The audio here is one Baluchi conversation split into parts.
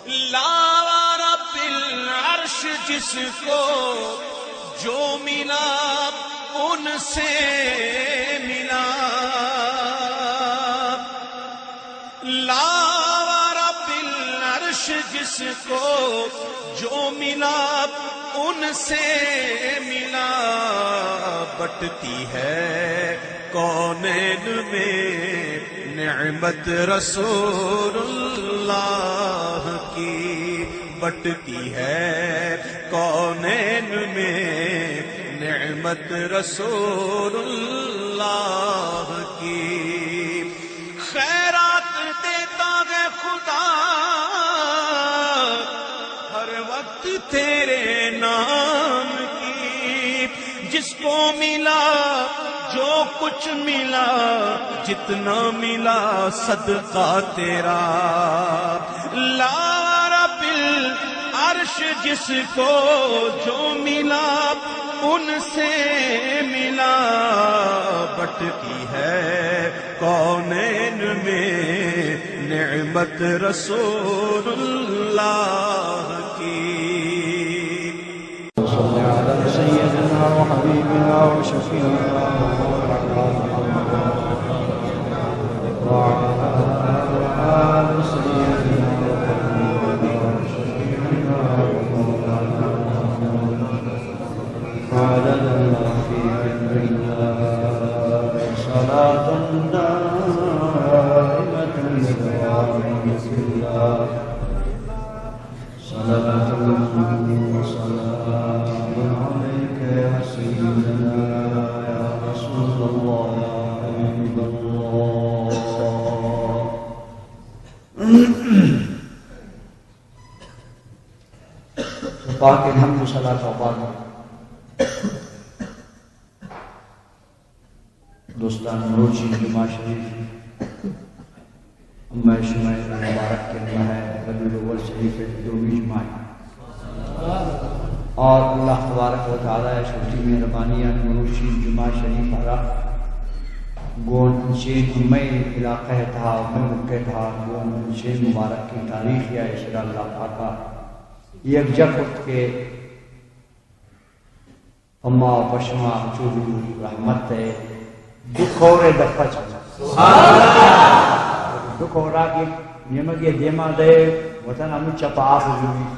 لاوہ رب العرش جس کو جو ملا، ان سے ملا۔ لاوہ رب العرش جس کو جو ملا، ان سے ملا۔ بٹتی ہے کونین میں نعمت رسول اللہ کی، بٹتی ہے کونین میں نعمت رسول اللہ کی۔ خیرات دیتا ہے خدا ہر وقت تیرے نام کی۔ جس کو ملا جو کچھ ملا، جتنا ملا صدقہ تیرا۔ لاوہ رب العرش جس کو جو ملا، ان سے ملا۔ بٹتی ہے کونین میں نعمت رسول اللہ کی۔ صل على سيدنا وحبيبنا وشفيعنا ومولانا محمد وعلى آل سيدنا وحبيبنا وشفيعنا ومولانا محمد عدد ما في علم الله، صلاة دائمة بدوام ملك الله۔ صلاة وسلام عليك يا سيدنا يا رسول الله يا حبيب الله۔ پاک الحمد صلاة و بعد۔ دوستان، مروچی جمعہ شریف، امہ شمئے مبارک کے ماہ ربیع الاول شریف دومی جمعہ ہے۔ اور اللہ تبارک و تعالی شوتی مہربانی ہے، مروچی جمعہ شریف آرا گون چین امئے علاقہ تہا، امئے ملک تہا گون چین مبارک کی تاریخ یا اشرا اللہ پاکا یک جا کرت کے اما پشما چو رحمت ہے، دو کور دفع چل۔ سبحان اللہ۔ دو کورا کے نیمگے دیما دے وطن ہمو چپ آپ جوڑی۔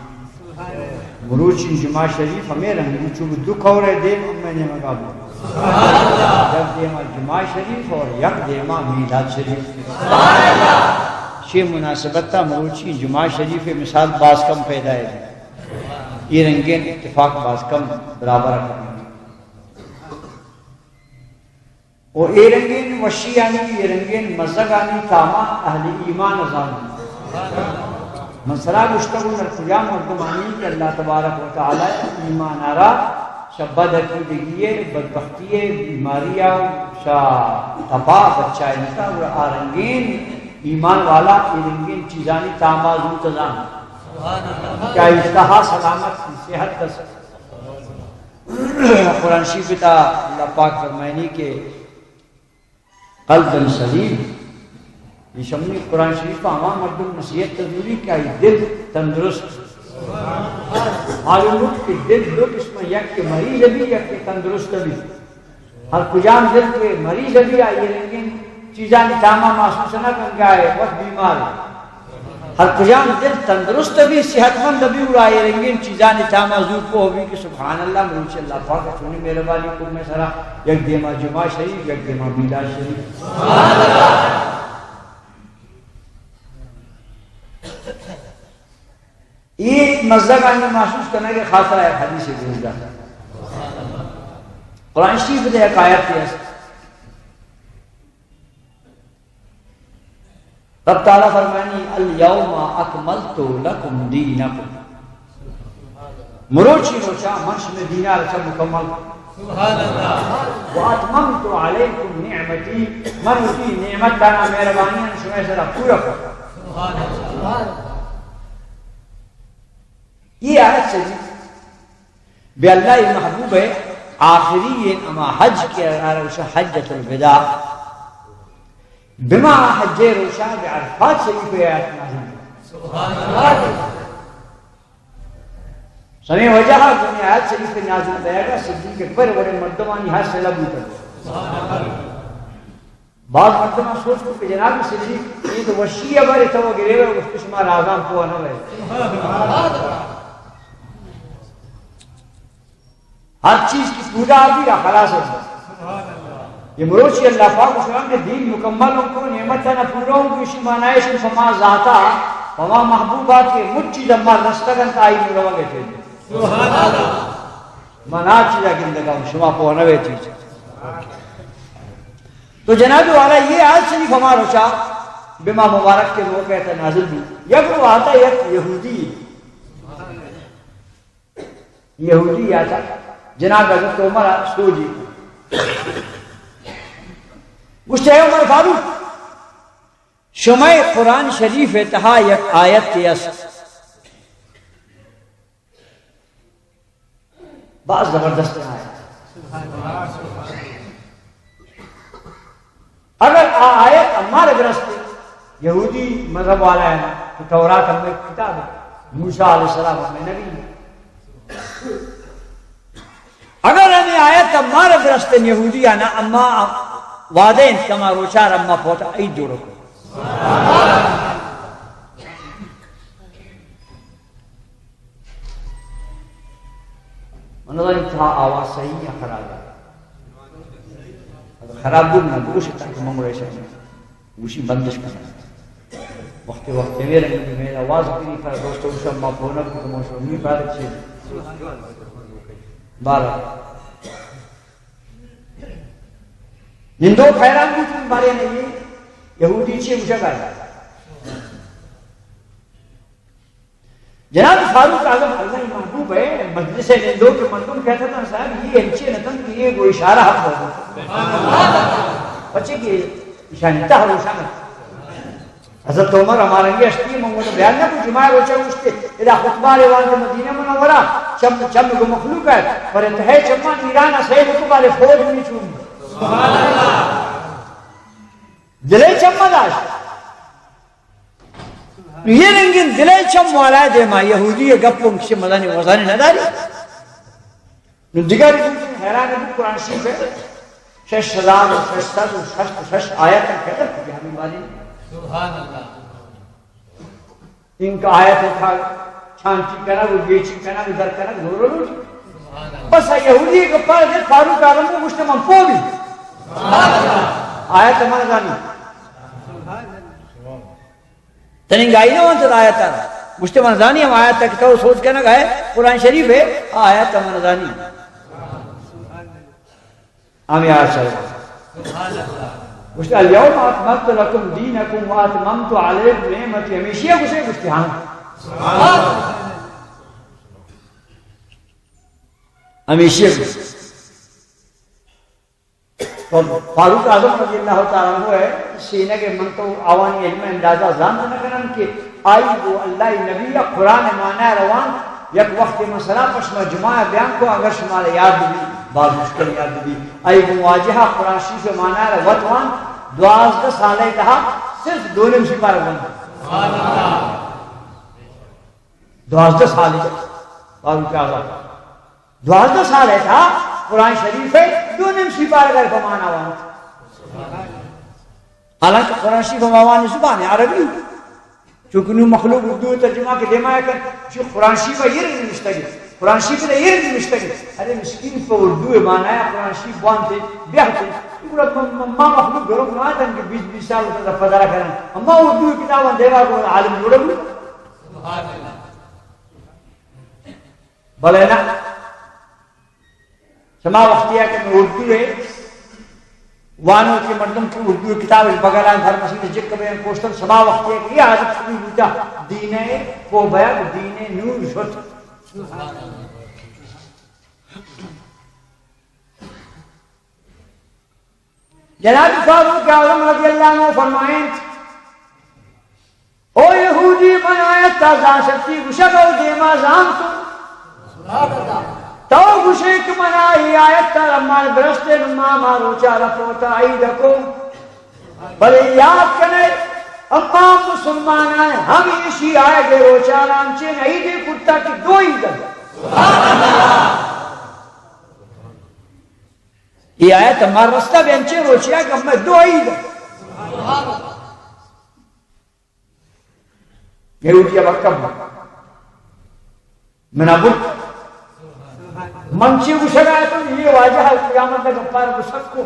مروچی جمعہ شریف ہمیں رنگ چو دو کور دیم ہمیں نیمگا بو۔ سبحان اللہ۔ یک دیما جمعہ شریف اور یک دیما میلاد شریف۔ سبحان اللہ۔ شی مناسبت تا مروچی جمعہ شریف مثال باز کم پیدا ہے۔ اے رنگین اتفاق باز کم برابر کنگی۔ و اے رنگین وشیانی، اے رنگین مزگانی تاما اہل ایمان زانی۔ من سرا گشتگ و ہر کجام مردمانی کہ اللہ تبارک و تعالی ایمان آرا شہ بد عقیدگی، بدبختی، بیماری، شہ تپا بچائینتا و آ رنگین ایمان والا اے رنگین چیزانی تاما زوت زان۔ کہ اشتہا سلامت صحت دست۔ قرآن شریف تا اللہ پاک فرمائنی کہ قلبا سلیم، یہ شمنی قرآن شریف ہما مردم نصیحت ضروری کہ آئی دل تندرست۔ معلوم ہو کہ دل دو قسم، یک کہ مریض بھی، یک کہ تندرست بھی۔ ہر کجام دل کہ مریض بھی، آئی رنگین چیزانی تاما محسوس نہ کنگائے، وقت بیمار ہے۔ ہر کجام دل تندرست بھی، صحت مند بھی، اور آئی رنگین چیزانی تاما زور پوہ بھی کہ سبحان اللہ، مروچی اللہ پاک چونی مہربانی کو میں سرا، یک دیما جمعہ شریف، یک دیما میلاد شریف۔ اے مزگانی محسوس کنگ ء خاطر ء حدیث گوش دار۔ قرآن شریف دے یک آیت است۔ رب تعالی فرمانی، الیوم اکملت لکم دینکم۔ مروچی روچا من شمئے دین ء رچا مکمل۔ سبحان اللہ۔ و اتممت علیکم نعمتی، من وتی نعمت دانا مہربانی ان شمئے سرا پورا کت۔ سبحان اللہ۔ یہ آیت سے بے اللہ محبوب ہے، آخری اما حج کے حجۃ الوداع۔ بما حج روشا بے عرفات شریف آیت نازل۔ سبحان اللہ۔ ہمے وجہ ءَ دنیا آیت شریف نازل بیگ ءَ صدیق اکبر وڑیں مردمانی ہر صلہ بوتگ۔ بعض مردماں سوچ کو کہ جناب صدیق، اے تو وشی ءِ بارے تو گریوے، گوشت شما رازاں پوہ نہ بئے۔ ہر چیز کی پوجا آتی را خلاص ہوتا۔ یہ مروچی اللہ پاک اسلام کے دین مکمل ہوں کو نعمت نہ پورا ہوں کو، اسی معنی ہے کہ فما ذاتا، فما محبوبات کے مچی دمار رستگن تائی ملوگے تھے۔ من آ چیزا گندگا ہوں، شما پوہ نہ بیتی۔ تو جناب والا یہ آیت شریف ہما روچا بما مبارک کے موقع تا نازل بھی۔ یک رو آتا یک یہودی، یہودی آتا جناب حضرت عمر سوجی۔ گوشتے اے عمر فاروق، شمئے قرآن شریف تہا یک آیت است۔ باز زبردست آیت۔ اگر آ آیت امارا برستے، یہودی مذہب والا ہے نا، تو تورات ہمیں کتاب ہے، موسیٰ علیہ السلام ہمیں نبی ہے۔ اگر ہمیں آیت امارا برستے یہودی آنا، اما وعدہ انت کہ اما روچار اما پوتا عید جوڑو کو۔ من نزاناں تہا آواز صحیح یا خراب ہے۔ اگر خراب بود نہ بگوش، تاکہ من گڑا ایشاں گوشی بندش کناں۔ وقتے وقتے میرے میرے آواز کی پر دوستو شما پونا کو تو شما نہیں پار چیز۔ بارہ نندوک حیران بوت، بارے نہیں یہودی چی گوشگ ءَ۔ جناب فاروق اعظم اللہ محبوب ہے، مجلس نندوک مردم کہتا تھا، صاحب، یہ انچے نہ تن کہ یہ وہ اشارہ حق ہو۔ پچے کہ اشارہ تہ روشن۔ حضرت عمر ہمارا یہ اشتی، من وہ بیان نہ کو، جمعہ روچہ گوشتے، ادا خطبہ روان مدینہ منورہ، چم، چم کو مخلوق ہے، پر انتہائی چمان ایران اسے کو بارے فوج نہیں چھوڑی۔ دلے چم داشت۔ یہ رنگیں دلے چم والا دیما یہودی گپ ہم کسی مزانی وزانی نہ داری۔ نو دیگر حیران بود، قرآن شریف ہے، شش ہزار و شش سد و شش و شش آیت ہم کہتا کہ ہمیں والی۔ سبحان اللہ۔ انکہ آیت ءَ چانچی کنگ و گیچی کنگ و در کنگ زور لوٹی۔ بس آ یہودی ءِ گپا ءَ فاروق اعظم کو گوشتے من پوہ بی۔ آیت من زانی۔ تننگائی نہ وانت آیت ءَ۔ گوشتے من زانی ہم آیت ءَ کہ تو سوچ کنگ ءَ ئے قرآن شریف ہے، آ آیت ءَ من زانی۔ ہمے آیت شریف۔ گوشت، الیوم اکملت لکم دینکم و اتممت علیکم نعمتی۔ ہمیشی ءَ گوشے؟ گوشتی، ہاں۔ ہمیشی ءَ گوشے۔ تو فاروق اعظم رضی اللہ تعالی عنہ ہے، سینگ من تو آوانی علم اندازہ زانت نہ کنن کہ آئی گو اللہ نبی قرآن مانا روان، یک وقت مسئلہ پر شما جمعہ بیان کو، اگر شما را یاد بی، باز مشکل یاد بی۔ آئی گو واجہ قرآن شریف مانا را وت وان، دوازدہ سالے تہا صرف دو نیم سپارہ وان۔ دوازدہ سالے تہا فاروق اعظم۔ دوازدہ سالے تہا قرآن شریف ہے، دو نیم سپارہ گر پہ مانا وانت۔ حالانکہ قرآن شریف ہم آوانی زبان عربی۔ چونکہ نوں مخلوق اردو ترجمہ کہ دیما کن، چو قرآن شریف یہ رنگ نشتگی، قرآن شریف یہ رنگ نشتگی۔ ارے مسکین، پہ اردو مانا قرآن شریف وانتے، بیاتے۔ گڑا ما، ما، ما مخلوق گروک نہ آتن کہ بیست، بیست سال پدرا کرن۔ اما اردو کتاباں دیما کو عالم جوڑ۔ بلے نہ، شما وقتی کہ اردو ہے وانو کہ مردم کہ اردو کتاب بغلان ہر مسجد جک بے کوشتن، شما وقتی کہ یہ عادت شروع بوتا، دین ہے کو بیان، دین ہے نور شت۔ جناب فاروق اعظم رضی اللہ عنہ فرمائیں، او یہودی، من آیت تا زان سکتی گوشگ او دیما زان تو۔ تو گوشے کہ من آئی آیت تا رمان برستے نما ما روچا رپوتا عید کو۔ بلے یاد کنے، اما مسلمان آئے ہمیشی آئے گے روچا رام چین عیدی کتا کہ دو عید۔ اے آیت ما رستہ بہ انچیں روچیا کہ ہمے دو عید۔ یہودی ءَ مکہ من ءَ برت۔ من چی گوشگ ءَ اتوں، اے واجہ ءَ قیامت ءِ گپار گوشت کو۔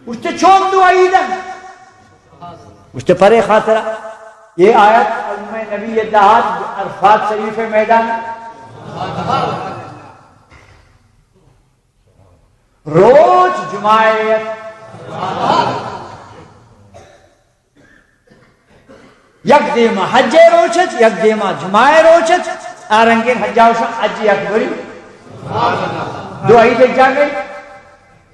گوشت چون دو عید انت؟ گوشت پرے خاطر اے آیت امہ نبی ءَ دات عرفات شریف ءِ میدان۔ روچ جمعہ ات۔ یک دیما حج ءِ روچ ات، یک دیما جمعہ ءِ روچ ات۔ آ رنگیں حج ءَ گوشاں حج اکبری۔ دو عید یک جاگہ۔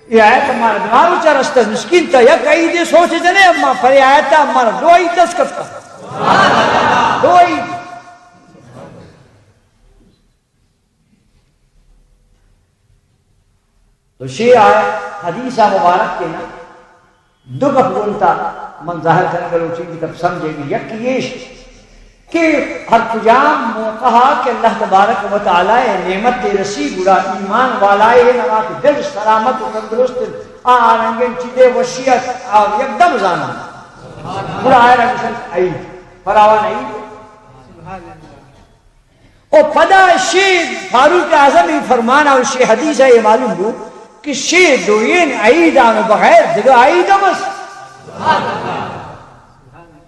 اے آیت مارا دماغ ءَ چہ رستہ، مسکین تا یک عید ءِ سوچ جنے، اما پرے آیت ءَ مارا دو عید دست کپتا۔ دو عید۔ تو شی آ حدیث ءِ مبارک کہ نا، دو گپ گون تا من ظاہر کنگ ءَ لوٹیں کہ تب سمجھے گی۔ یک ایش کہ ہر کجام موقع کہ اللہ تبارک و تعالی ءِ نعمت رسی گڑا ایمان والائے نوا کہ دل سلامت و تندرست، آ آرنگیں چیزے وشیت آ یکدم زانا۔ گڑا آئرا گوشن عید، فراوان عید۔ و پدا شی فاروق اعظم ءِ فرمان ءَ و شی حدیث ءَ اے معلوم بو کہ شی دوئین عیدان بغیر دگہ عید ہم است۔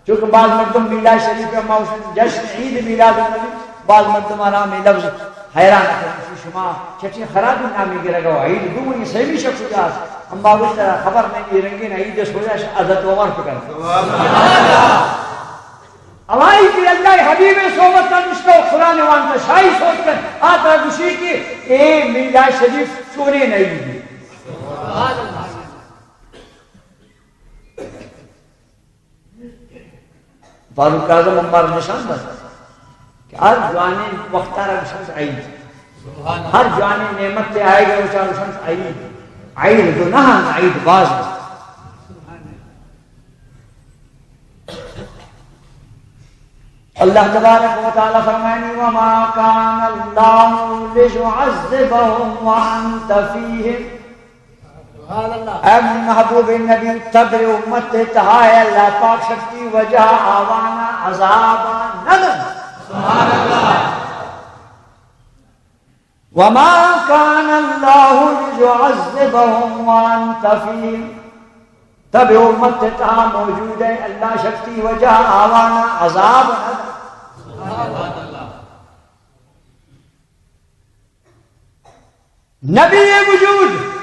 چونکہ بعض مردم میلاد شریف ءَ ما جشن عید میلاد النبی، بعض مردم آرام لفظ حیران کرد، شما چٹی خرابی نامی گرگ ءَ عید دومی سیمی شخص جاز، اما وہ طرح خبر نہیں، رنگین عید سویا عادت و عرف کن۔ ہمائی کہ اللہ ءِ حبیب ءِ صحبت ءَ نشتہ و قرآن وانتہ، شاہی سوچ کن، آ ترا گوشی کہ اے میلاد شریف چونیں عید۔ فاروق اعظم عمر نشان دات کہ ہر جوانیں وقت ءَ را گوشنت عید، ہر جوانیں نعمت ءِ آئیگ ءَ را گوشنت عید۔ عید دو نہ انت، عید باز انت۔ اللہ تبارک و تعالی فرمائنی، وما كان الله ليعذبهم وأنت فيهم۔ اے محبوب نبی، تبر امت تہا اے اللہ پاک شکتی وجہ آوانا عذاب نہ دنت۔ وما كان الله ليعذبهم وأنت فيهم۔ تب امت تہا موجود اے، اللہ شکتی وجہ آوانا عذاب نہ دنت۔ نبی وجود،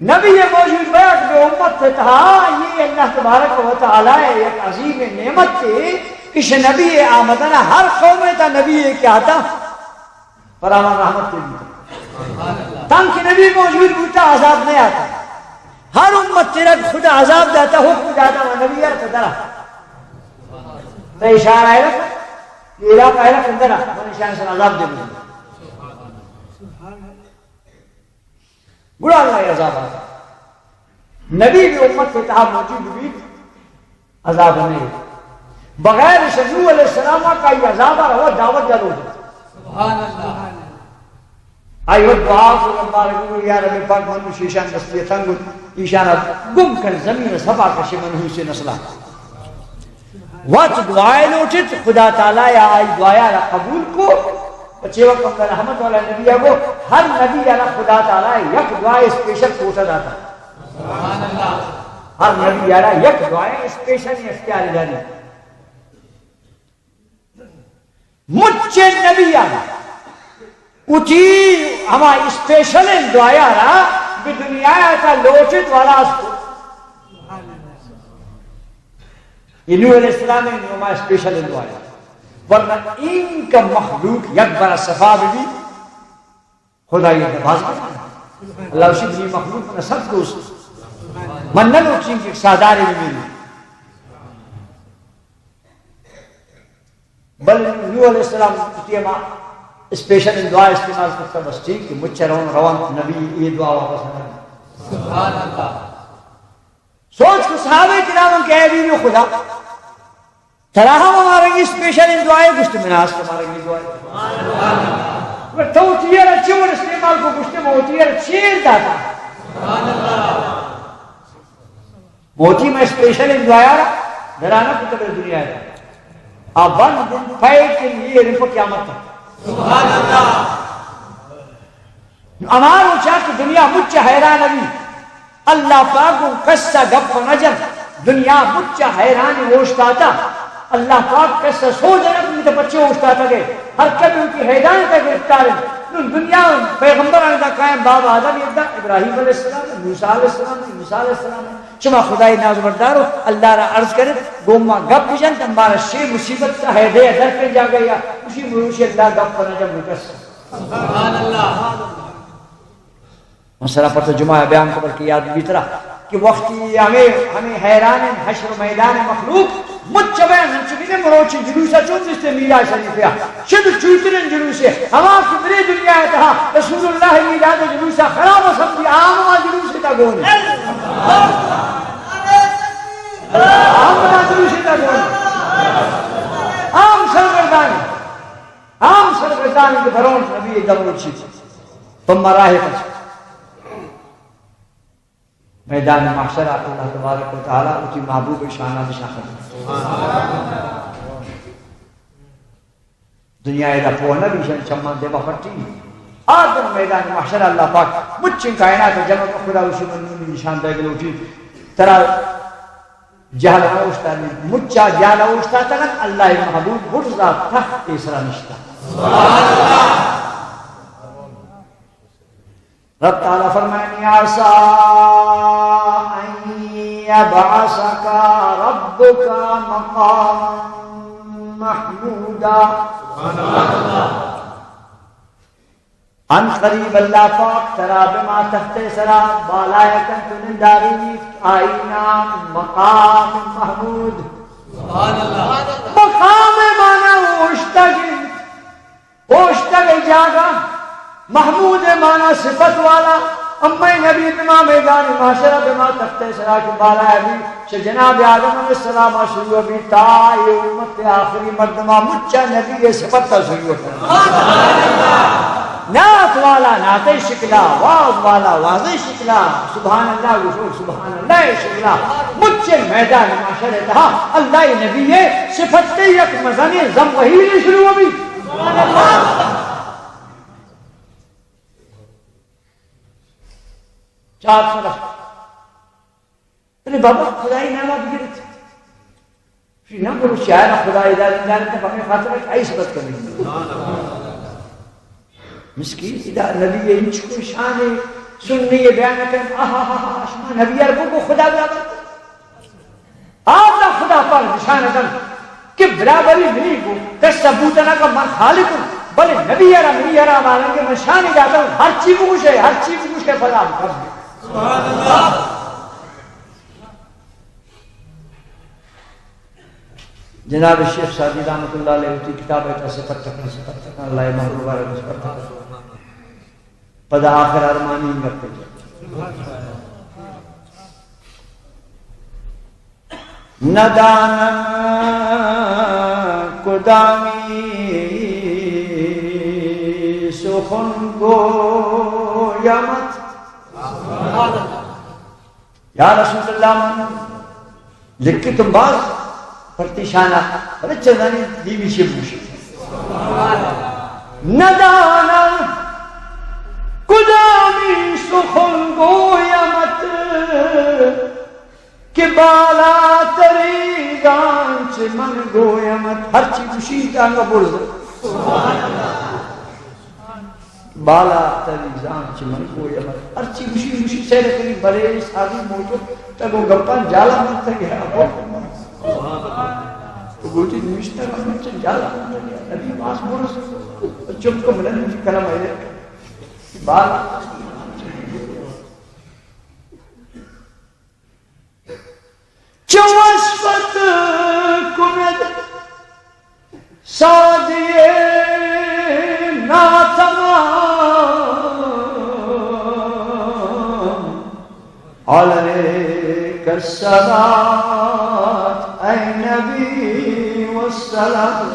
نبی موجود بیگ بہ امت تہا، یہ اللہ تبارک و تعالی یک عظیم نعمت ہے۔ اش نبی آمدن ہر قوم تا نبی کہ آتا فراوان رحمت تے بوتا۔ تانکہ نبی موجود بوتا، عذاب نہ آتا۔ ہر امت تیرا خدا عذاب داتا، حکم داتا و نبی یار تو درا۔ تو اشارہ ہے نا، یہ علاقہ ہے نا، اندر آ، من اشارہ سے عذاب دے دوں۔ گڑا اللہ عذاب آتا۔ نبی بھی امت کے تہا موجود بھی عذاب نہیں۔ بغیر اس نوح علیہ السلام کا یہ عذاب آ رہا، دعوت جلو۔ سبحان اللہ۔ آئی وقت دعا کو اللہ رحمہ، یا رب پاک، من شیشان دستی تنگ، ایشان گم کن زمین سبا کشی من ہوئی سے نسلا۔ وقت دعائے لوٹت، خدا تعالی یا آئی دعایا را قبول کو۔ پچے وقت رحمت والا نبی آگو، ہر نبی را خدا تعالی یک دعائے اسپیشل کوٹا داتا۔ ہر نبی را یک دعائے اسپیشل اختیار داری۔ مچ نبیان وتی ہما اسپیشل دعایا را بہ دنیا تا لوٹت والا است۔ یہ نوح علیہ السلام نے ہما اسپیشل دعایا، ورنہ ان کا مخلوق یک بار صفا بھی خدا یہ باز بات۔ اللہ اسی دنیا مخلوق من سب دوست۔ من نہ لوٹیں کہ سادارے بھی میری۔ بل نوح علیہ السلام ٹیما اسپیشل دعا استعمال کرتا، بس ٹھیک کہ مچ روان روان نبی یہ دعا واپس آنا۔ سبحان اللہ۔ سوچ کو صحابہ کرام کہ اے نبی خدا، ترا ہم ہمارا یہ اسپیشل دعا ہے، گشت من ہست ہمارا یہ دعا ہے۔ تو وتی ءَ را چے وڑ استعمال کو؟ گوشتے، من وتی ءَ را چیر داتا۔ وتی من اسپیشل انجوائر درانہ کتگ دنیا ءَ۔ آ بند انت، پیک انت، اے رمپ قیامت تک۔ ہما روچا کہ دنیا مچ حیران بی، اللہ پاک گوں کس ءَ گپ نہ جنت۔ دنیا مچ حیران اوشتاتا۔ اللہ پاک کس ءَ سوج نہ کنت پچے اوشتاتگ ئے۔ ہر کس وتی حیران ءَ گرفتار انت۔ نوں دنیا پیغمبرانی دا قائم، باب آدم یدا، ابراہیم علیہ السلام، موسی علیہ السلام، عیسی علیہ السلام۔ شما خدائے ناز بردار و اللہ را عرض کنت، گوں ما گپ بجنت، مارا شے مصیبت تا ہے دے در کن جاگہ یا اسی مروشی اللہ گپ نہ جنت کس۔ سبحان اللہ۔ من سرا پر تو جمعہ بیان کو بلکہ یاد بیترا کہ وقتی ہمیں، ہمیں حیران حشر میدان مخلوق مچ بین ہنچو بینے مروچی جلوسا چون دستے میلاد شریف یا شد چوترین جلوسے ہما کہ برے دنیا تہا رسول اللہ میلاد جلوسا خراب سمجھی عام ما جلوسے تا گونے۔ عام ما جلوسے تا گونے۔ عام سرگردان۔ عام سرگردان کہ برون نبی دمروچی پہ مراہ پچ۔ میدان محشر ءَ اللہ تبارک و تعالی وتی محبوب شان ءَ بشان کنت۔ دنیا ءَ دا پوہ نہ بیشن چمان دیما پٹی۔ آدم میدان محشر ءَ اللہ پاک مچیں کائنات جمع کو، خدا وشی من نونی نشان دے گلوٹی ترا جہل اوشتانی مچا جہل اوشتا تگن، اللہ محبوب برزا تخت پیسرا نشتا۔ رب تعالی فرمائنی، عسى أن يبعثك ربك مقاما محمودا۔ ان قریب اللہ پاک ترا بما تخت سرا بالائے کن تو ننداری آئی نام مقام محمود۔ مقام مانا اوشتگ انت۔ اوشتگ ءِ جاگہ، محمود ءِ مانا صفت والا، امئے نبی بما میدان محشر ءَ بما تخت ءِ سرا کہ بالا ءَ بی، چہ جناب آدم علیہ السلام ءَ شروع بی تا اے امت ءِ آخری مردم ءَ مچا نبی ءِ صفت ءَ شروع کنت۔ نعت والا نعت ءِ شکلا، واز والا واز ءِ شکلا، سبحان اللہ گوشو سبحان اللہ ءِ شکلا، مچ میدان محشر ءِ تہا اللہ ءِ نبی ءِ صفت ءِ یک مزنیں زمبہیرے شروع بی۔ چار سرا۔ ارے بابا، خدائی نام بگیرت۔ نہ، برو شاعر خدائی دار، دار تو ہمیں خاطر ہے، آئی صفت کریں۔ مسکین، ادا نبی انچکو شان سنی بیان کن، آہا ہا ہا، شما نبی یار کو خدا برابر۔ آپ دا خدا پاک نشان دن کہ برابری نہیں کو، کس ثبوت نہ کہ من خالق ہوں، بلے نبی یارا منی یارا مانن کہ من شانی داتا ہوں، ہر چی بگوشے، ہر چی بگوشے، فلا بکن۔ سبحان اللہ۔ جناب شیخ سعدی رحمت اللہ علیہ وتی کتاب ہے، صفت تکن، صفت تکن، اللہ محبوب علیہ صفت تکن۔ پدا آخر ارمانی گپ۔ ندانم کدامی سخن گویمت۔ یا رسول اللہ، من لکھتم باز پرتیشانا، بلے چندانی دیمی شی بوشی۔ ندانم کدامی سخن گویمت، کہ بالاتری زانچ من گویمت۔ ہرچی گوشی دانگا برز۔ بالاتری زانچ من گویم، ہرچی گوشی، گوشی سیر کنی، بلے ساری موٹو تگو گپان جالا من تگی ہے، ابو۔ تو گوشی نوشتہ من چن جالا من تگی ہے، نبی ماس برس، چپ کو ملن مجھے کلم آئے۔ بال چہ وش پت کند سعدی ناتمام، علیک الصلاة ای نبی و السلام۔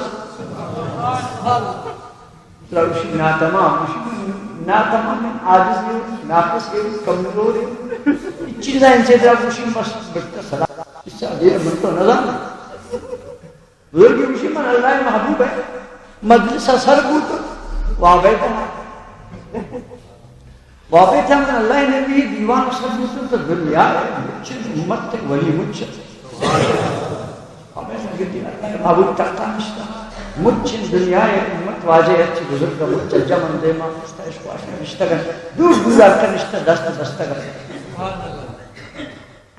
ترا گوشی ناتمام، گوشی من ناتمام، من عاجز ہوں، ناقص ہوں، کمزور ہوں۔ چیزاں انچے ترا گوشی بس بٹتا سلام۔ اس سے دیر من تو نہ جانا۔ بزرگی گوشی من اللہ محبوب ہے، مجلس سر بوت، وابے تھا۔ وابے تھا من اللہ نبی دیوان سر بوت تو دنیا ہے، مچ امت تے ولی مچ۔ ہمیں سنگتی اللہ محبوب تختا نشتا۔ مچ دنیا ہے، امت واجہ ہے، چی بزرگ مچ جمن دے ما نشتا، اشکواش نشتا گن۔ دور دور آتا نشتا، دست دست گن۔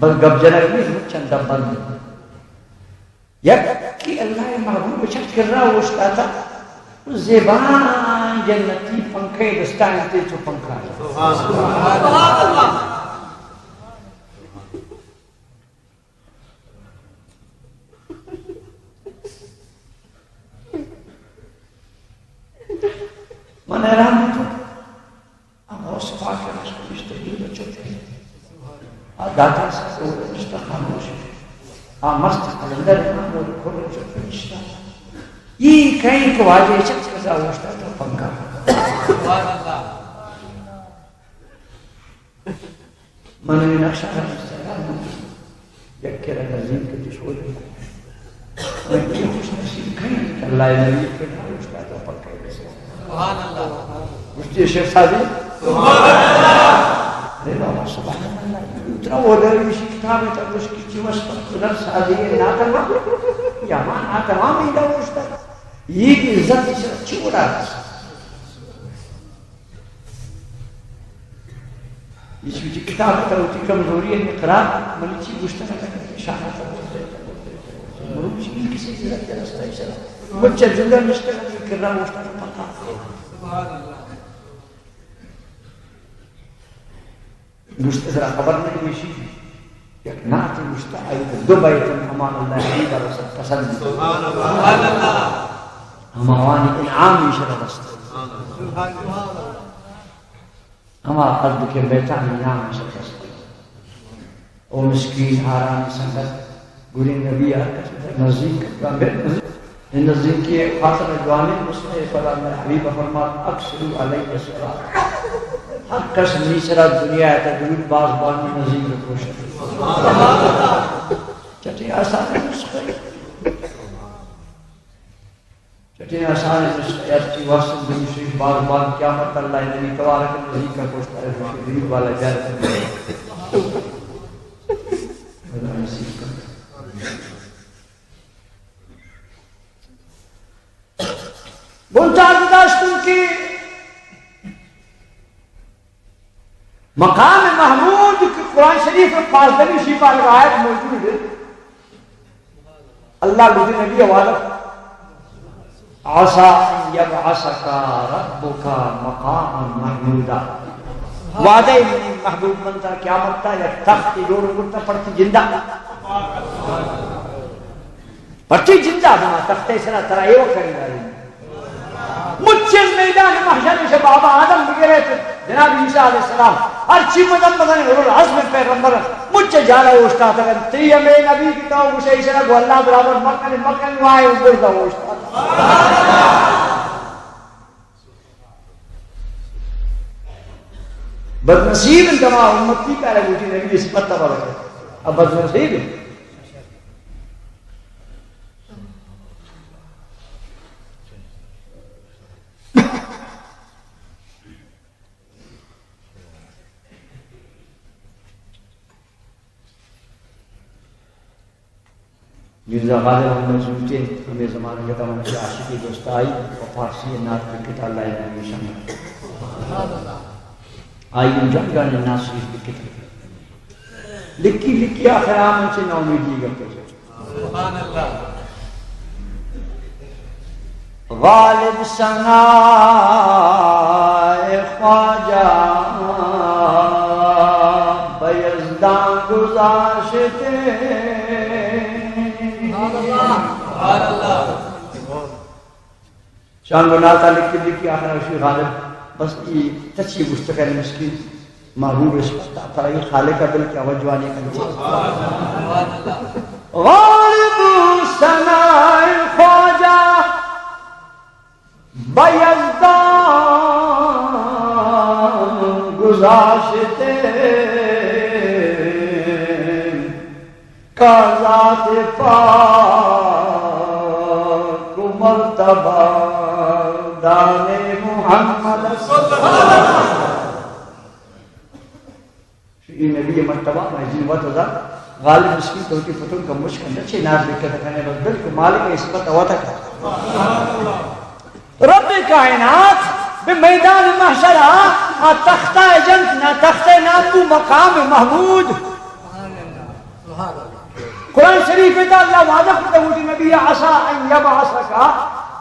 بس گپ جنگ نہیں، مچ اندر بند۔ یکے اللہ ءِ محبوب چہ کرا اوشتاتا، زیبائیں جنتی پنکھے دستا انت، چو پنکھا۔ سبحان اللہ۔ من حیران بوتوں۔ آ غوث پاک ءِ رشک نشتہ دور ءَ چپ۔ آ داتا سر ءَ نشتہ خاموش۔ آ مست قلندر امام ءِ کھر ءَ چپ نشتہ۔ اے کئے کہ واجہ چپ کزا اوشتاتا پنکھا۔ من اے نقشہ را مستعار بوتوں۔ یک کرا نزیک کہ تو شودے۔ من چی خوش نصیب کئے کہ اللہ ءِ نبی ءِ کرا اوشتاتا پنکھا۔ سبحان اللہ۔ گوشتی شیخ سعدی۔ سبحان اللہ۔ ارے بابا، سبحان اللہ۔ اتنا وہ درویشی کتاب ہے، تب اس کی چی وصف کنت؟ سعدی ناتمام۔ یا ما ناتمام ہی دا اوشتاتا۔ یہ عزت اس چی اڑا رہا۔ ایشی وتی کتاب ءَ ترا وتی کمزوری ءِ اقرار، منی چی گوشتگ ءَ نہ کنئے، شان ءَ ترا گوشتگ ءَ نہ کنئے۔ مروچی اے کسے ضرورت ءَ رستہ ایش ءَ را۔ مچ ءَ زندہ نشتگ ءَ کرا اوشتاتا پنکھا۔ گوشت ترا خبر نہیں ایشی۔ یک نعتے گوشتہ، آئی ءَ دو بیت امان اللہ حبیب ءَ را سک پسند۔ سبحان اللہ۔ ہما وانی انعام ایش ءَ را رست۔ سبحان اللہ۔ ہما قد کہ بیتانی نام شکست۔ او مسکین ہارانی سنگت، گڑا نبی ہر کس نزدیک کتگا، نزدیکی خاطر جوانی نسخہ پدا اللہ حبیب فرمات، اکثروا علی الصلاۃ۔ ہر کس منی سرا دنیا ءِ تہا درود باز بانی نزدیک کوشش۔ چٹیں آسان نسخہ۔ چٹیں آسان نسخہ، ہرچی واسطہ دروشی بار بار قیامت اللہ نبی تبارک نزدیک کا پوچھتا ہے، دروشی دروشی والا جائے۔ اللہ نصیب کن۔ گوں تا گذاشتوں کہ مقام محمود کہ قرآن شریف ءِ پانزدہمی شی پارہ آیت موجود ہے۔ اللہ گوشی نبی حوالہ، عسیٰ ان یبعثک ربک مقاما محمودا۔ وعدہ منی محبوب من ترا قیامت ءَ یک تختے جوڑ کرتا پرتی جندا۔ پرچی جندا ہما تخت ءِ سرا ترا ایوک کنگا انت۔ مچ میدان محشر ءَ شہ بابا آدم بگرے تو جناب عیسیٰ علیہ السلام، ہرچی مزن مزن اولو العزم پیغمبر مچ جالا اوشتاتگ انت۔ تئی ہمے نبی کہ تو گوشے ایشرا گوں اللہ برابر مکن، مکن، وائے برزا اوشتاتگ۔ بدنصیب انت ہما امتی کہ آرا گوشی نبی ءِ صفت ءَ بارہ۔ اب بدنصیب انت۔ مرزا غالب احمد سوچے ہمے زمانگ ءَ تاں منی عاشقی دوست آئی و فارسی نعت لکھتا اللہ ءِ نبی شان۔ آئی ہم جنگانی نعت شریف لکھتا۔ لکھی لکھی آخر آ من چہ ناامیدی گپت۔ سبحان اللہ۔ غالب ثناء خواجہ بہ یزدان گذاشتے۔ سبحان اللہ۔ سبحان اللہ۔ شان گو نعتا لکھی لکھی آخر اشی غالب، بس ای تچی گوشتگ ءَ مسکین محبوب ءِ صفت ءَ، پر ای خالق ءَ بل کہ آواز جوانی کنت۔ غالب ثناء خواجہ بہ یزدان داشتیں کا ذات پاک و مرتبہ دان محمد۔ اے نبی مرتبہ ما جن وت دا غالب مسکین تو کہ پتن کم مشکل نہ چے نار بکت کنے، بس بالکل مالک نسبت وت کا۔ رب کائنات بہ میدان محشر ءَ آ تختہ ءَ جنت، نہ تختہ ءِ نام بو مقام محمود۔ قرآن شریف ءَ اللہ وعدہ کتا وتی نبی ءَ، عسیٰ ان یبعثک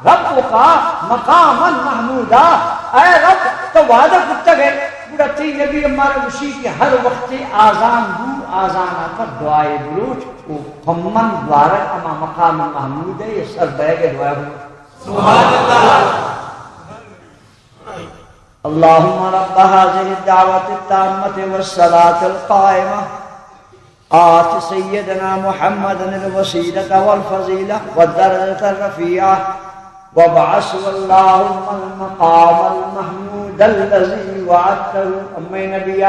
ربک مقاما محمودا۔ اے رب، تو وعدہ کتگ ئے، گڑا تئی نبی مارا گوشی کہ ہر وقت اذان بو، اذان ءَ پد دعائے بلوچ و پمن دوارگ ہما مقام محمود ءِ سر بیگ ءِ دعائے بلوچ۔ سبحان اللہ۔ اللهم رب هذه الدعوة التامة والصلاة القائمة، آت سيدنا محمدا الوسيلة والفضيلة والدرجة الرفيعة، وابعثه اللهم المقام المحمود الذي وعدته۔ اے نبی ءَ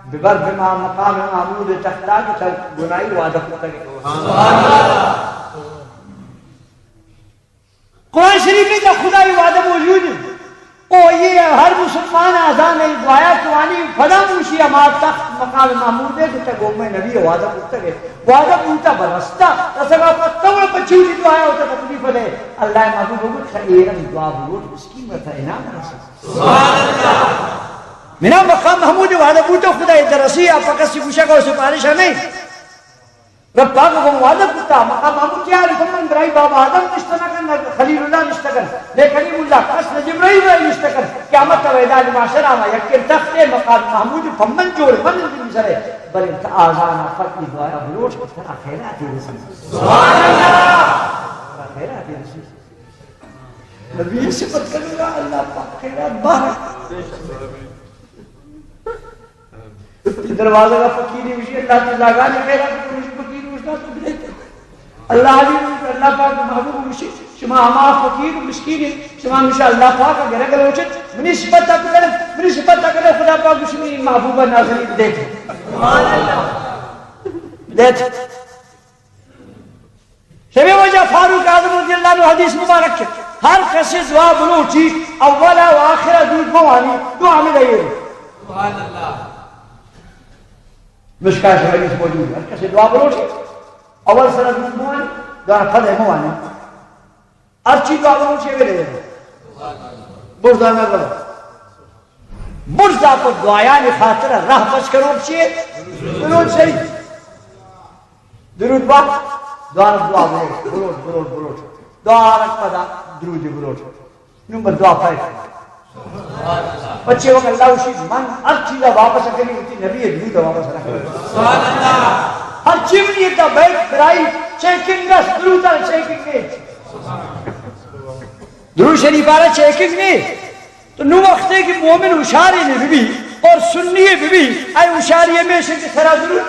ببر بہ ما مقام محمود ءِ تخت ءَ کہ تو گناہی وعدہ کتگ۔ سبحان اللہ۔ قرآن شریف ءَ تہ خدائی وعدہ موجود اِنت۔ او اے ہر مسلمان اذان ءِ دعایا کہ وانی، پدا گوشی ہما تخت مقام محمود ءَ کہ تہ گوں مئے نبی ءَ وعدہ کتگ ئے۔ وعدہ بوتا، بہ رستہ رسگ ءَ پد تو پچی وتی دعایا وتا تکلیف دئے۔ اللہ ءِ محبوب گوشت، خیر دعا بلوٹ، مسکین ءَ تہ انعام رسیت۔ سبحان اللہ۔ منا مقام محمود ءِ وعدہ بوتا، خدا ءَ درسی، آ پہ کسی گوشگ ءَ سفارش ءَ نہ اِنت۔ رب پاک ءَ گوں وعدہ کتا، مقام محمود ءَ چہ آلی پمن برائی بابا آدم نشتہ نہ کن، نہ خلیل اللہ نشتہ کن، نہ کلیم اللہ، کس نہ جبرائیل برائی نشتہ کن۔ قیامت ءِ میدان محشر ءَ ما یکیں تخت ءَ مقام محمود پمن جوڑ من زمین سر ءَ، بلے تہ اذان ءَ پد اے دعایا بلوٹ کہ ترا خیراتے رسی۔ سبحان اللہ۔ ترا خیراتے رسی۔ نبی ءِ صفت کنگا، اللہ پاک خیرات بارک۔ دروازگ ءَ فقیرے گوشی، اللہ تئی زاگانی خیرات بکن، گوشی فقیر گوشت تو بدے۔ اللہ علی، اللہ پاک محبوب گوشی، شما ہما فقیر و مسکین اِت، شما ہمیشہ اللہ پاک ءَ گرگ لوٹ اِت، منی صفت ءَ بکن، منی صفت ءَ بکن، خدا پاک گوشی، منی محبوب ءَ نازنین بدے۔ بدے۔ شمے وجہ فاروق اعظم رضی اللہ عنہ حدیث مبارک کہ ہر کسے دعا بلوٹی، اول و آخر درود موانی، دعا ہمے دئیے۔ سبحان اللہ۔ مشکاہ شریف حدیث موجود ہے، ہر کسے دعا بلوٹی، اول سر درود موانی، دعا پد موانی۔ ہرچی دعا بلوٹی، ہمے دئیے۔ برزا نہ کرو۔ برزا پہ دعایانی خاطر راہ پچ کنوک چیے؟ درود شریف۔ درود با، دوارگ دعا بلوٹ، بلوٹ، بلوٹ، بلوٹ۔ دوارگ پدا درود بلوٹ۔ نوں بس دعا پائے۔ پچے وقت اللہ وشی من ہر چیزا واپس کنی، وتی نبی درود واپس رکھے۔ ہر چیز منی ایک بیگ برائی چیکنگ اس، درود چیکنگ نہیں۔ درود شریف آرا چیکنگ نہیں۔ تو نوں وقتے کہ مومن ہوشارے نے بی اور سنی بی، اے ہوشاری ہمیشہ کہ سرا درود،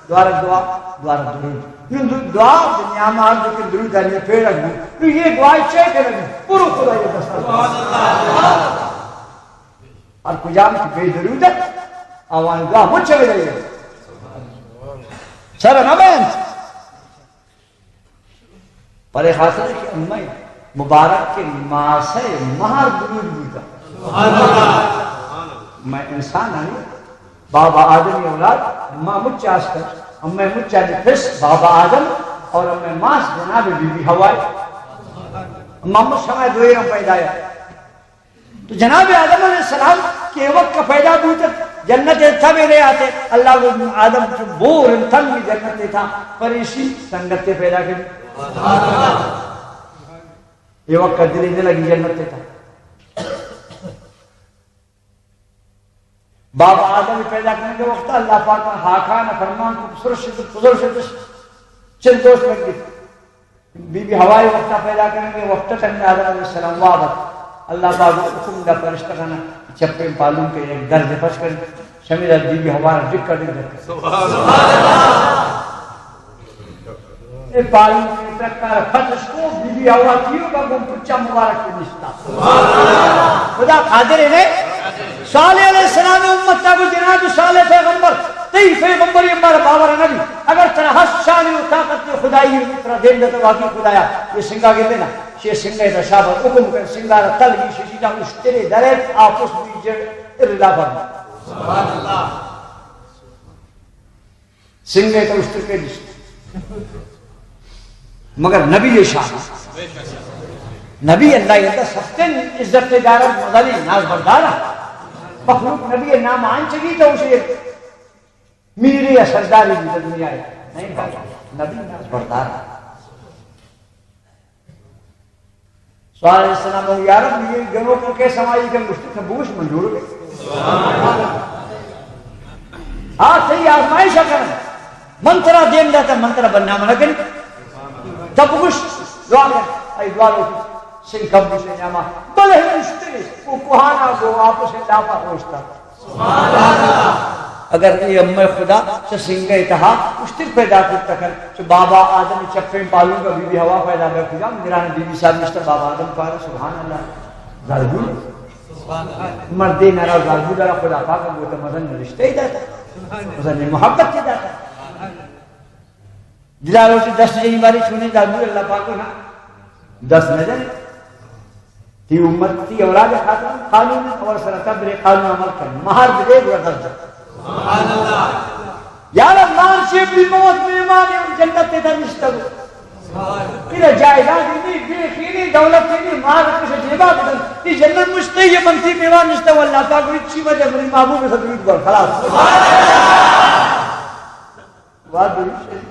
دوارگ دعا، دوارگ درود۔ نوں دو-، دعا دنیا ما ہر دکن درود آنی پیڑا گو۔ نوں یہ دعا چے کرے؟ برو خدا یہ دستا۔ اور کجام کی بے درود ہے؟ آوان دعا مچ چلے گئے۔ سر نہ بینت۔ پرے خاطر کہ امئے مبارک کہ ماسئے مہر درود بوتا۔ سبحان اللہ۔ مئے انسان ہمیں بابا آدم اولاد، ما مچ آس کر، امئے مچ آدی پس بابا آدم اور امئے ماس جناب بی بی حوائی۔ ما مچ ہمیں دوئے ہم پیدا ہے۔ تو جناب آدم علیہ السلام کہ وقت کا پیدا بوت، جنت ء تب ء نیاتے، اللہ گو آدم چو بور انت تن بھی جنت ء تھا، پر ایشی سنگت ء پیدا کری۔ یہ وقت کا دل نہ لگی جنت ء تھا۔ بابا آدم پیدا کرنے کے وقت اللہ پاک نے ہاکان فرمان کو سرش، پزر شدش، چل دوست لگ گئی۔ بی بی حوا ء وقت ء پیدا کنگ ء وقت ء ٹنگ ء آدم علیہ السلام واب ات۔ اللہ پاک ء حکم دا فرشتہ کنا چپیں پالونک ء یک درد پچ کن۔ شمے دا بی بی حوا ء ڈک کر دے۔ سبحان اللہ۔ اے پالونک ء ٹکر پچ کو بی بی حوا تیو کا گم پچا مبارک نشتا۔ سبحان اللہ۔ خدا قادر ہے نے؟ صالح علیہ السلام امت ءَ گو جناب صالح پیغمبر، تئی پیغمبری مارا باور نہ بی۔ اگر ترا ہست شان و طاقت خدائی ترا دیم دتا واقعی خدایا، یہ سنگا گندے نا، شے سنگے تا شابر حکم کر، سنگا را تل بی ششی تا اشترے درے آپس بی جڑ ارلا بر۔ سنگے تو اشتر کے دشت۔ مگر نبی شان، نبی اللہ یہ سختن عزت دارا، مزنی ناز بردارا۔ مخلوق نبی نام آن چگی تو اسے میرے یا سرداری بھی دنیا ہے۔ نہیں بابا، نبی ناز بردارا۔ صالح علیہ السلام ہو، یا رب، یہ گنوکوں کے سمائی کا مشتق بوش منظور ہے۔ ہاں، صحیح آزمائش ہے کرنا۔ من ترا دیم داتا، من ترا بدنام نہ کن۔ تب گوش، دعا کر، اے دعا لو، سنگ کب سے نیاما، بلے مشتری، وہ کوہانا گو، آپ سے لاپا روشتا۔ اگر اے امہ خدا چہ سنگئے تہا اشتر پیدا کرتا کن، چہ بابا آدم چپیں پالونگا بی بی حوا پیدا بے، کجام گران بی بی صاحب نشتا بابا آدم پارا، سبحان اللہ۔ زالبول مردے نرا زالبول را خدا پاک گوتا مزن رشتہ ہی داتا، مزن محبت ہی داتا۔ دلا روچ دست جنی باری چونی زالبول اللہ پاک نا دست نہ جنے۔ تی امت، تی اولاد خاطر قانون اور سر قبر قانون عمل کن۔ مہر دے گو دست جن۔ یا رب، مار شیف بھی موت مہمان ہے، جنت تے در نشتہ گو۔ تیرا جائیداد ہی نہیں، بے خیری دولت ہی نہیں، مار کسے جیبا بدن۔ تی جنت مشتے یہ منتی مہمان نشتہ گو، اللہ پاک اچھی وجہ منی محبوب سے درود بر خلاص۔ واہ درود شریف۔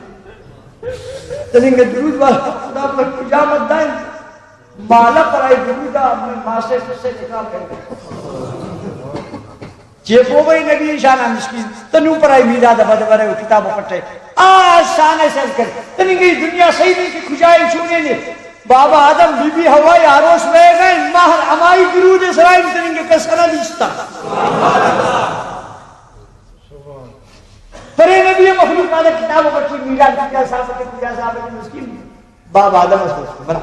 تننگہ درود والا خدا پر کجا مت دائیں۔ مالا پر آئی درود آ، میں ماں سے کس سے نکاح کر۔ چے پو بھائی نبی شانہ مسکین، تنو پر آئی میلاد بد برے و کتاب پٹے۔ آ شانہ سر کر۔ تننگہ دنیا صحیح نہیں کہ کجا ہی چھوڑے نے۔ بابا آدم بی بی حوا آروس بہ گئے، مہر امائی درود سرائیں تننگہ کس نہ دیستا۔ پرے نبی مخلوق آدھا کتاب و بچی میلاد کجا صاحب کے، کجا صاحب کے مسکین۔ باب آدم است بلا۔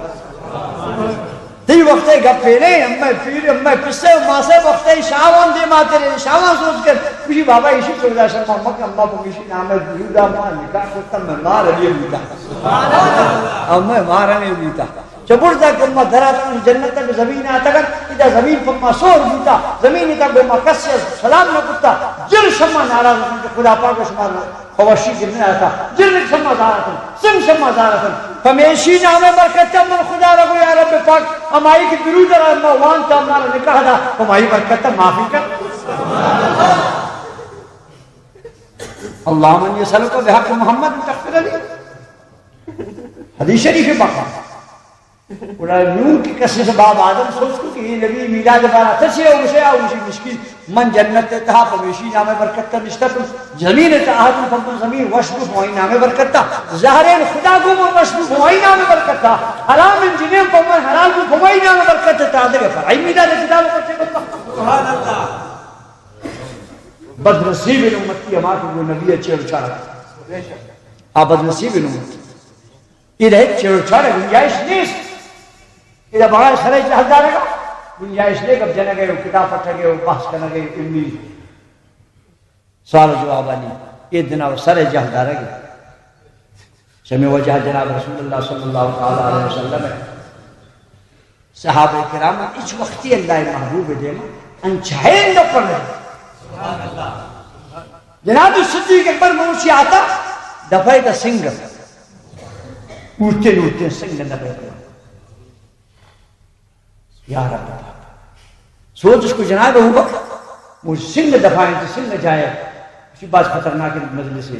تی وقت گپے نے، امہ پیر، امہ پسے، ماسے وقت شاوان دے ماترے، شاوان سوچ کر، کسی بابا ایشی چودا شما مکہ، امہ پمیشی نام ہے، بودا ما نکاح کرتا، میں مار علی بوتا۔ امہ مار علی بوتا۔ چہ برزا کہ ما دراتاں جنت ءَ، زمین ءَ آتکاں، ادا زمین پہ ما سور بوتا، زمین ءَ گوں ما کسے سلام نہ کتا۔ جل شما ناراض اتاں کہ خدا پاک شما خوشی گرنے آتا، جل شما زار اتاں، سنگ شما زار اتاں۔ پمیشی نام برکت من خدا را گو یا رب پاک، ہمائی کہ درود را ما وانتا، مارا نکاح دا، ہمائی برکت معافی کر۔ اللهم انی اسألک بحق محمد ان تغفر لی۔ حدیث شریف پاک۔ گڑا نوں کہ کسے سے باب آدم سوچ کو کہ یہ نبی میلاد بارا تچے او گشے او گشی مسکین، من جنت تہا پمیشی نام برکت نشتہ تو زمین تہا تو پمن زمین وش بو پمائی نام برکت۔ زہرین خدا گو من وش بو پمائی نام برکت۔ حرام جنین پمن حلال بو پمائی نام برکت۔ تا دے پر آئی میلاد کتاب پڑھتے بتا۔ سبحان اللہ۔ بدنصیب امتی ہما کہ وہ نبی اچھے اور چارہ۔ آ بدنصیب امتی۔ ادا ہچ چیڑ و چاڑ ءِ گنجائش نیست۔ ادا بغیر سر ءِ جہل دارگ ءَ گنجائش نے، گپ جنگ ءَ و کتاب پٹگ ءَ و بحث کنگ ءَ علمی سوال و جوابانی۔ اے دنا و سر ءِ جہل دارگ ءَ۔ چمی وجہ جناب رسول اللہ صلی اللہ تعالی علیہ وسلم ءِ صحابہ کرام ہچ وقتی اللہ ءِ محبوب ءِ دیما انچائیں گپ نہ۔ جناب صدیق اکبر موشی آتا دفعہ کا سنگ۔ اوٹتے اوٹتے سنگ نہ بیٹھے۔ یا رب، سوچ اس کو جناب ابوبکر، وہ سنگ دفعہ ہیں تو سنگ جائے، اسی بات خطرناک مجلس ہے۔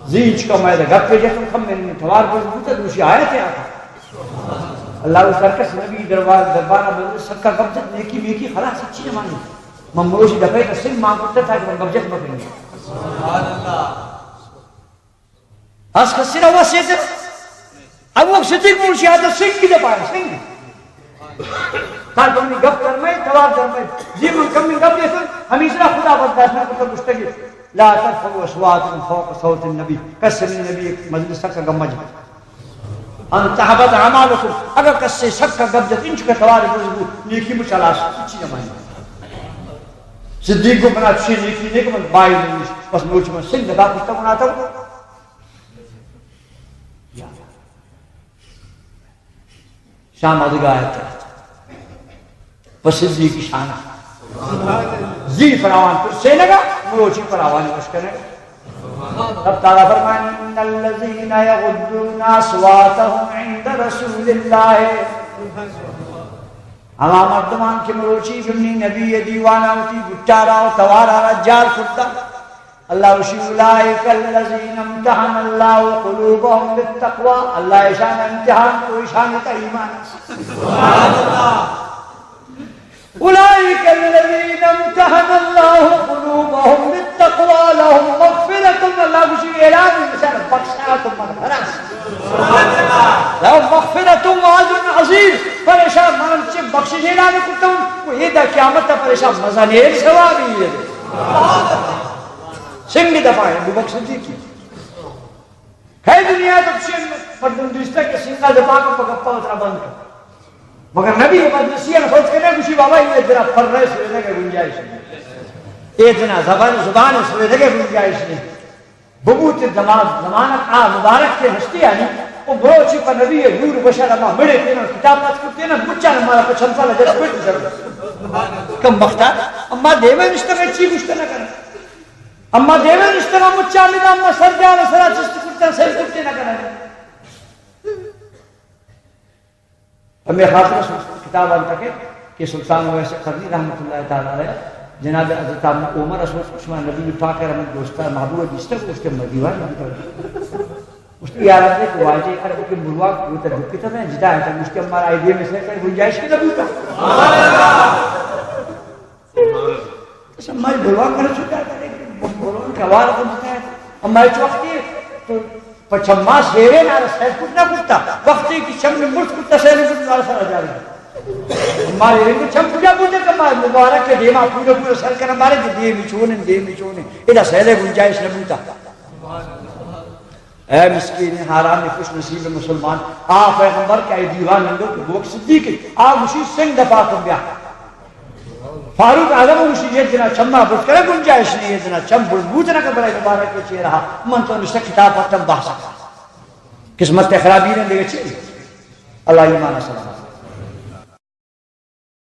زینچ کا میں گپ پہ جتم کم میں نے توار پر بوتا دوشی آیا کیا تھا؟ اللہ اس ہر کس نبی دربار، دربار مجلس سب کا گپ جت، نیکی میکی خلاص اچھی نہ مانی۔ من موشی دفعہ کا سنگ مانگ کرتا تھا کہ من گپ جت مکنی۔ ہس کسی را وسیت۔ ابو بکر صدیق موشی آتا سنگ دے پائے، سنگ۔ تاکہ منی گپ درمائے، توار درمائے۔ جی من کمی گپ دیتن، ہمیشہ خدا برداشت نہ کرتا گشتگی۔ لا ترفعوا اصواتکم فوق صوت النبی۔ کس منی نبی مجلس تک گم مجد۔ ان تحبط اعمالکم۔ اگر کس سے شک کا گپ جت، انچ کا توار بزبو، نیکی مچالاش، اچھی نمائی۔ صدیق گو منا چشیں نیکی نے کہ من بائی نہیں، بس مروچی من سنگ دبا کتا بناتا ہوں۔ شام آدگا آیت۔ پس صدیق شانہ۔ زی فراوان ترسینگا، مروچی فراوان وش کنگا۔ رب تعالیٰ فرمائے، ان الذين يغضون اصواتهم عند رسول الله، ہما مردمان کہ مروچی بمنی نبی دیوانا وتی گٹارا و توارا را جار کرتا، اللہ گوشی، اولئک الذین امتحن اللہ قلوبهم بالتقوی، اللہ ایشان امتحان کو، ایشان تا ایمان است۔ اولئک الذین امتحن اللہ قلوبهم بالتقوی لهم مغفرۃ، اللہ گوشی، اعلان ایشان بخشش ات و مغفرت۔ لهم مغفرۃ و اجر عظیم، پر ایشان من چہ بخشش اعلان کرتا ہوں، و ادا قیامت پر ایشان مزنیں ثوابی ہے۔ سنگ دپا ہے، ابوبکر صدیق کی۔ کئی دنیا تو چین مردم دیستا کہ سنگا دپا کو پگپا اترا بند کر۔ مگر نبی بدنصیحت خود کرے، گوشی، بابا، یہ اتنا پر رہے سویدہ کے گنجائش نہیں۔ یہ اتنا زبان، زبان سویدہ کے گنجائش نہیں۔ ببوت دماغ زمانہ آ مبارک کے ہستی آنی، او بروچی پر نبی نور بشر اما مڑے تینا کتاب پاس کرتے نا، مچان مارا پچھن پالا جس پیٹ جب۔ کم بختا، اما دیوے نشتہ میں چی گشتہ نہ کرنا۔ اما دیوے نشتہ میں مچان ندا، اما سر جانا سرا چست کرتا، سر کرتے نہ کرنا۔ ہمے خاطر ءَ کتاب انت کہ، کہ سلطان اویس قرنی رحمت اللہ تعالی علیہ جناب حضرت عمر ءَ سوچ، شما نبی پاک ءَ را من دوست ءَ محبوب ءَ دیستگ؟ گوشت، من دیوان دیتگ۔ گوشت، یا رب، کہ واجہ ءَ را کہ ملواک بوت ءَ دکتا میں جدا ہے، گوشت، ہمارا آئی دیم سے گنجائش کی نہ بوتا۔ اچھا، مائی بلوان کرے چکا کرے، بلوان کوار کو جتا ہے۔ ہمارے چوک کے تو پچما شیرے نارا سیر کت نہ کرتا۔ وقتی کی چم میں مرد کرتا، سیر کت نارا سر جا رہی۔ ہمارے رنگ چم پورا بوجھے کہ ہمارے مبارک کے دیما پورا پورا سر کرنا، ہمارے کہ دیمی چونے، دیمی چونے۔ ادا سیر گنجائش نہ بوتا۔ اے مسکین حرام خوش نصیب مسلمان، آ پیغمبر کہ اے دیوان اندر کہ بوک صدیق، آ گوشی سنگ دپا کن بیا۔ فاروق اعظم گوشی، یہ دنا چما برز کرے گنجائش نہیں، یہ دنا چم برز بوت نہ کہ برای مبارک کے چہرہ، من تو نشتہ کتاب پتم بحث۔ قسمت خرابی نے دیگه چی؟ اللہ ایمان سلامت۔